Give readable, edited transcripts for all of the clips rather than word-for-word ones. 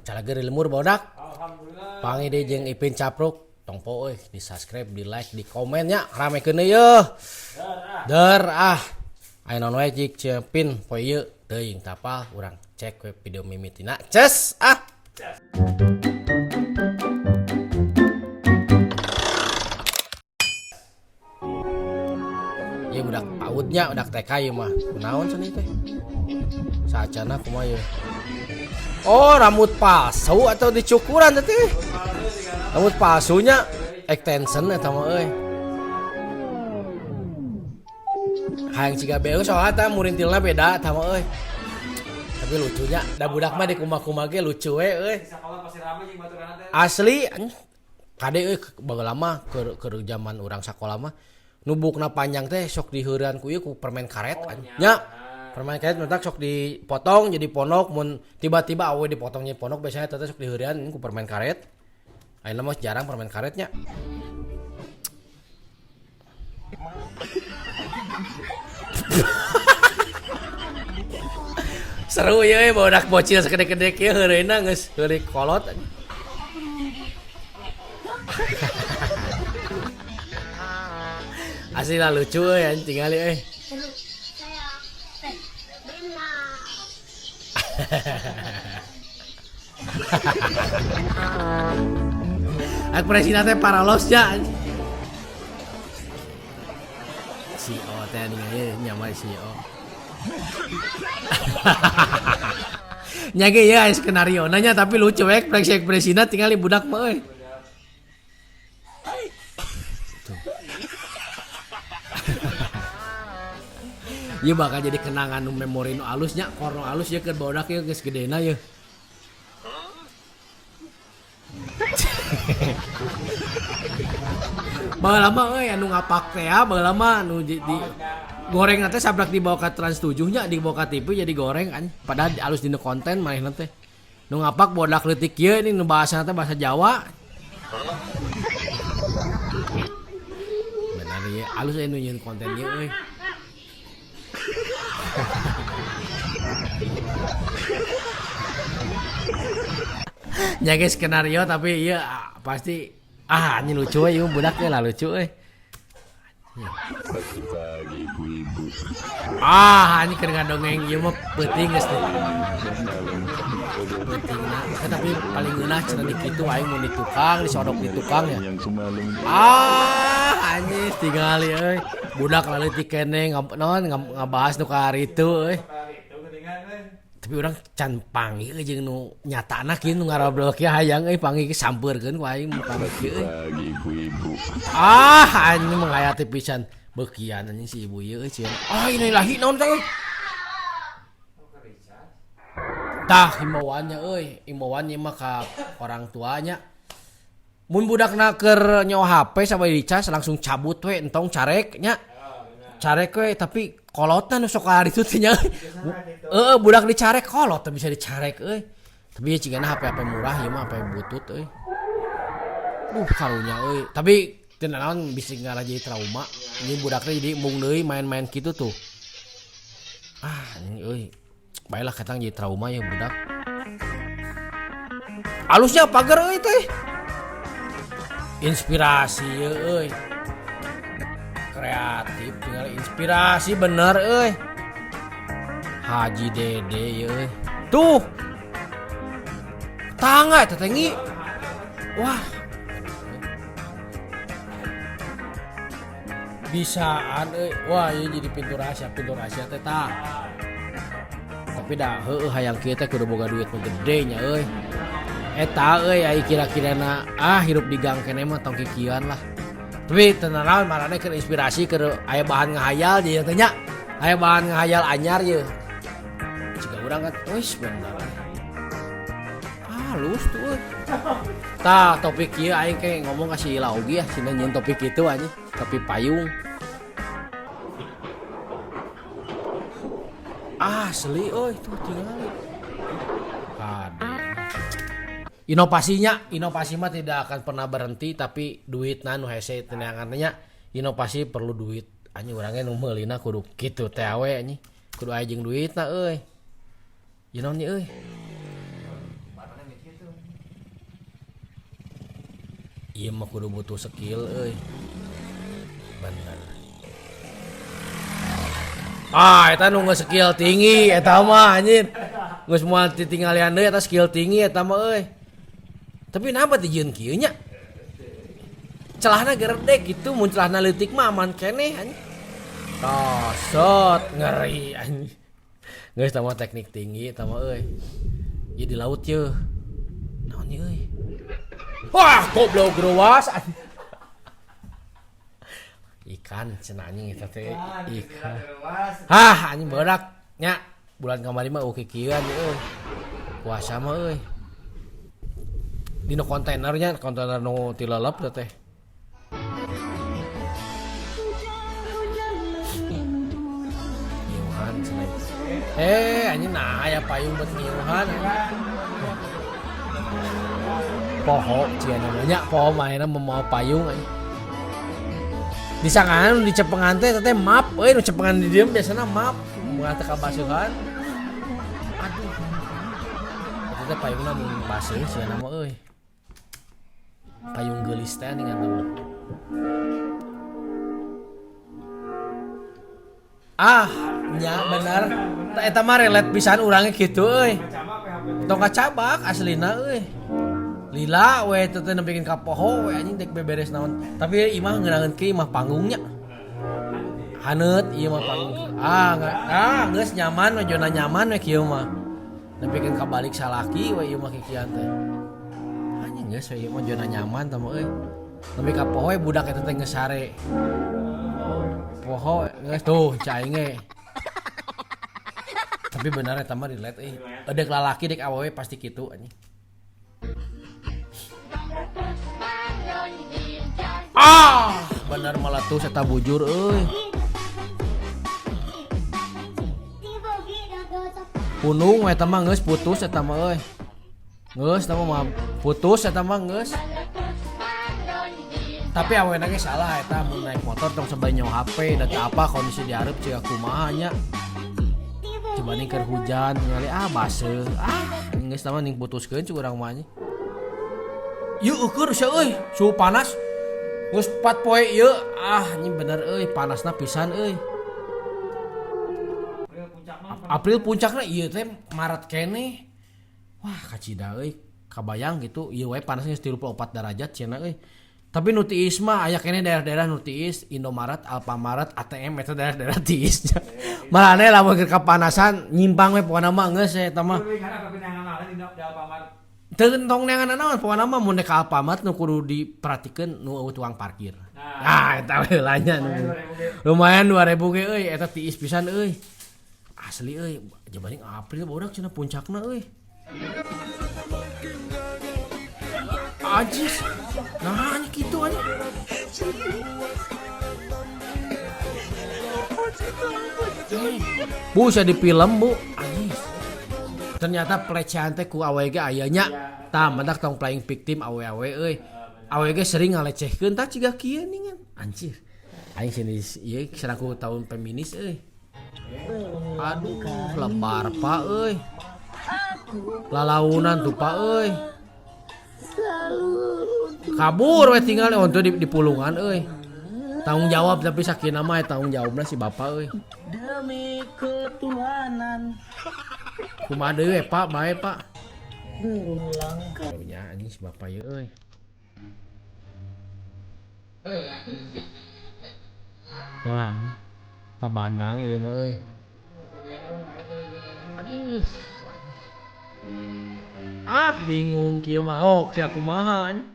Calageur di lemur barudak. Alhamdulillah. Panggih deui jeung Ipin Capruk. Tong poho euy di subscribe, di like, di komen nya ramekeun deui yeuh. Der ah. Aya naon wae cik Ipin poe ieu teuing tapal urang cek we video mimitina. Ces ah. Ieu budak PAUD-nya, budak TK ieu mah. Kunaon cenah teh? Saacana kumaha ieu? Oh, rambut palsu atau dicukuran teh? Rambut palsunya extension eta mah euy. Hayang siga beung soalna tah murintilna beda eta mah euy. Tapi lucunya, da budak mah di kumaha-kumaha ge lucu we euy. Asli anjing. Kade euy baheula mah keur zaman urang sakola mah nu bukna panjang teh sok diheurean ku ieu ku permen karet anjing. Nya permen karet mentak sok dipotong jadi pondok mun tiba-tiba awe dipotong jadi pondok biasanya teh sok diheurean ku permen karet. Ayeuna mah jarang permen karetnya. Seru ieu euy barudak bocil sagede-gede kieu heureuyna geus heureuy kolot anjing. Asli lah lucu euy anjing tingali euy. Ekspresina teh paralosnya anjing. Si O teh ningali nya mah si O. Nya ge ieu aya skenario nya tapi lucu we ekspresi-ekspresina tingali budak mah euy. Tuh. Ieu bakal jadi kenangan nu memori nu alus nya, kor nu alus ieu keur barudak ieu geus gedena ieu. Baheula mah euy anu ngapak teh ya, baheula mah nu di goreng teh sabrak dibawa ka Trans 7 nya, dibawa ka TV jadi goreng kan. Padahal alus dina konten manehna teh. Nu ngapak bodak leutik kieu ini nu bahasana teh bahasa Jawa. Benar ieu, alus euy nu nyieun konten ieu euy. Nya ge skenario tapi ieu pasti ah anjing lucu we ieu budak ge lah lucu euy. Pagi-pagi ibu-ibu. Ah anjing keur ngadongeng ieu mah peuting geus teh. Peutingna tapi paling ngeunah cenah di kitu aing mun di tukang, disodok di tukang ya. Yang semalam. Ah anjing tingali euy. Budak laleutik keneh naon ngabahas nu ka harita euy. Tapi urang can panggih euy jeung nu nyatana kieu nu ngarobrol kieu hayang euy panggih ge sampeurkeun ku aing muka kieu euy. Pagi ibu-ibu. Ah anjing menghayati pisan. Beukian anjing si ibu ieu euy cieun. Ah innalillahi naon teh euy. Tah himbauannya euy, himbauan ieu mah ka orang tuanya. Mun budakna keur nyawa HP sampai dicas langsung cabut we entong carek nya. Carek we tapi kolotna nu sok ka ditu teh nya. Heeh budak dicarek kolot teh bisa dicarek euy. Tapi ya cigana HP-HP murah ieu mah HP butut euy. Karunya euy. Tapi teu nanaon bisi ngarah jadi trauma. Ini budakna jadi embung deui main-main kitu tuh. Ah anjing euy. Baiklah ketang jadi trauma ya budak. Alusnya pagar euy teh. Inspirasi euy. Kreatif tinggal inspirasi bener euy. Haji Dede euy. Tuh. Tangga eta teh ngi. Wah. Bisaan euy. Wah, ieu jadi pintu rahasia teh tah. Tapi dah heueuh hayang kieu teh kudu boga duit nu gede nya euy. Eta euy ai kira-kirana ah hirup di gang keneh mah tong kikieuan lah. Tapi teu nanaon marane keur inspirasi keur aya bahan ngahayal jadi teh nya. Aya bahan ngahayal anyar ye. Jiga urang kan wis bener. Halus tuh euy. Tah topik ieu aing ke ngomong ka si Ila oge ya, sina nyieun topik kitu anjing, topik payung. Asli euy tuh tingali. Kade. Inovasinya, inovasi mah tidak akan pernah berhenti tapi duitna nu hese teh nya. Inovasi perlu duit. Anjing urang ge nu meulina kudu kitu teh we anjing. Kudu aya jeung duitna euy. Ieu naon ieu euy? Ieu mah kudu butuh skill euy. Bener. Ah, eta nu geus skill tinggi eta mah anjir. Geus moal titinggalian deui eta skill tinggi eta mah euy. Tapi napa dijieun kieu nya? Celahna geredek gitu, mun celahna leutik mah aman keneh anjing. Tosot ngeri anjing. Geus tah mah teknik tinggi eta mah euy. Ieu di laut yeuh. Naon ieu euy? Wah, goblok ruas. Ikan cenah anjing eta teh ikan. Hah, anjing barudak nya bulan kamari mah eueuh kikieuan euy. Puasa mah euy. Dina kontainernya, kontainer nu tilelep teh. Ngiuhan cenah. Eh, anjing nah aya payung buat ngiuhan. Poho cia namanya, poho mainna mau payung anjing. Disangkaan di cepengan teh teh map euy, nu cepengan di dieu biasana map, mun teu kabaseuhan. Aduh. Eta teh payungna mun baseuh sia nama euy. Payung geulis teh ningan mah. Ah, nya bener. Eta mah relate pisan urangnya kitu euy. Tong kacabak aslina euy. Lila we teh teh nepikeun ka poho we anjing dek beberes naon. Tapi imah ngeunaheun kieu imah panggungnya. Haneut ieu mah panggung. Ah, ah geus nyaman we zona nyaman we kieu mah. Nepikeun ka balik salaki we ieu mah kikian teh. Anjing geus we ieu mah zona nyaman tah mah euy. Nepi ka poho we budak eta teh geus sare. Poho geus tuh cai aing ge. Tapi bener eta mah relate euy. Edek lalaki dek awewe pasti kitu anjing. Ah, bener meletus eta bujur euy. Punung eta mah geus putus eta mah euy. Geus eta mah putus eta mah geus. Tapi awena ge salah eta mun naik motor tong sampai nyawa HP da teu apa kondisi di hareup ciga kumaha nya. Coba nih keur hujan ningali ah baseuh. Ah, geus tah mah ning putuskeun cu urang mah anjing. Ieu eueuh sia euy, suhu panas. Geus 4 poe ieu, ah anjing bener euy, panasna pisan euy. April puncakna ieu teh Maret keneh. Wah, kacida euy, kabayang gitu ieu wae panasnya geus 34 derajat cenah euy. Tapi nu tiis mah aya keneh daerah-daerah nu tiis, Indomaret, Alfamaret, ATM eta daerah-daerah tiis. Maraneh lamun keur kapanasan nyimpang we pokona mah geus eta mah. Teu tong neangan naon pokona mah mun dek ka Alfamart nu kudu diperhatikeun nu eueuh tukang parkir. Nah, eta we heula nya. Lumayan 2000 ge euy, eta tiis pisan euy. Asli euy, jabaning April barudak cenah puncakna euy. Ajis. Nah, ini kitu anjing. Bu, saya di film, Bu. Anjis. Ternyata pelecehan teh ku awewe ge aya nya. Tah, mendak tong playing victim awewe euy. Awewe ge sering ngalecehkeun tah ciga kieu ningan. Anjir. Aing sini ieu seraku tahun feminis euy. Aduh, lebar Pak euy. Lalaunan tuh Pak euy. Kabur we tinggal untuk di pulungan euy. Tanggung jawab tapi sakieu mah tanggung jawabna si bapak euy. Demi ketuhanan. Kumaha deui we Pak, bae Pak. Berulang kali. Nya anjing si bapak ieu euy. Wah, pabangang ieu mah euy. Aduh. Ah, bingung kieu mah. Oh, sia kumaha anjing.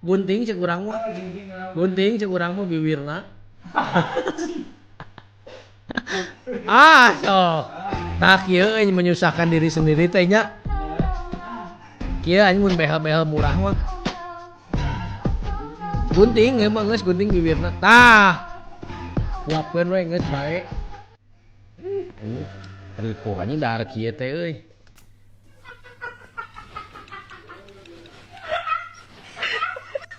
Gunting cek urang mah. Gunting cek urang mah bibirna. Ah, sok. Tah kieu euy menyusahkan diri sendiri teh nya. Kieu anjing mun behel-behel murah mah. Gunting emang geus gunting bibirna. Tah. Kuapkeun we geus bae. Ripuh anjing dahar kieu teh euy.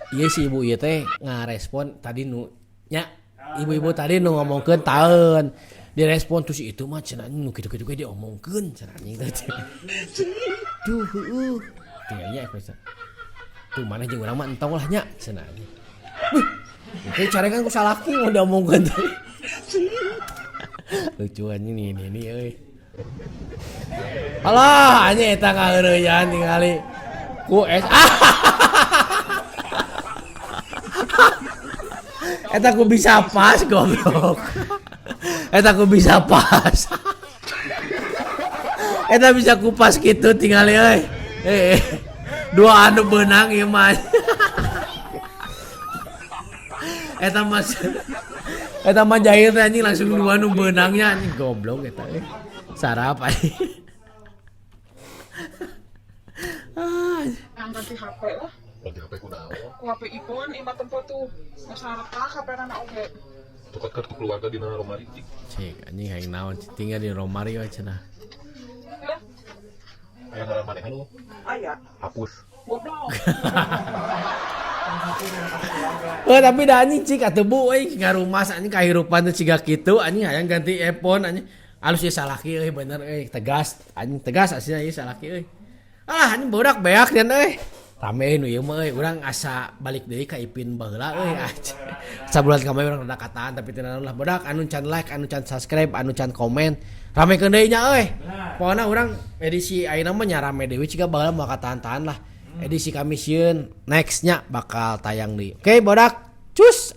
Ieu si ibu ieu teh ngarespon tadi nu nya ibu-ibu tadi nu ngomongkeun taeun. Direspon tuh si itu mah cenah nu kitu-kitu ge diomongkeun cenah anjing teh. Duh heueuh. Tinggalnya efek. Tuh maneh jeung urang mah entong lah nya cenah anjing. Wih, itu carekan ku salaki mau diomongkeun teh. Lucu anjing nih ini euy. Alah, anjing eta ngaheureuyan tingali ku es. Eta ku bisa pas goblok. Eta ku bisa pas. Eta bisa kupas gitu tingali euy. Eh, dua anu beunang ieu mah. Eta mah eta mah jahil teh anjing langsung dua nu beunangnya anjing goblok eta euy. Sarap anjing. Ah, Yang ganti HP lah. Ganti HP kunaon? Ku HP iPhone imah tempo tuh. Geus retak HP na oge. Tukat kartu keluarga dina lemari cik. Cik anjing hayang naon tinggal di Romario cenah. Ya, Aya ngaran maneh nu aya. hapus. Goblok. Oh, tapi dah anjing cik atuh bu euy ngarumas anjing kahirupan teh ciga kitu anjing hayang ganti iPhone anjing. Alus ieu salaki euy bener euy tegas anjing tegas aslinya ieu salaki euy. Alah anjing budak beak dan euy. Rame nu ieu mah euy urang asa balik deui ka Ipin baheula euy. Sabulan kamari urang rada kataan tapi teu naon lah budak anu can like, anu can subscribe, anu can komen. Ramekeun deui nya euy. Pokona urang edisi ayeuna mah nya rame deui ciga baheula moal katahan-tahan lah. Edisi Kamis yeun nextnya bakal tayang deui. Oke, bodak. Cus.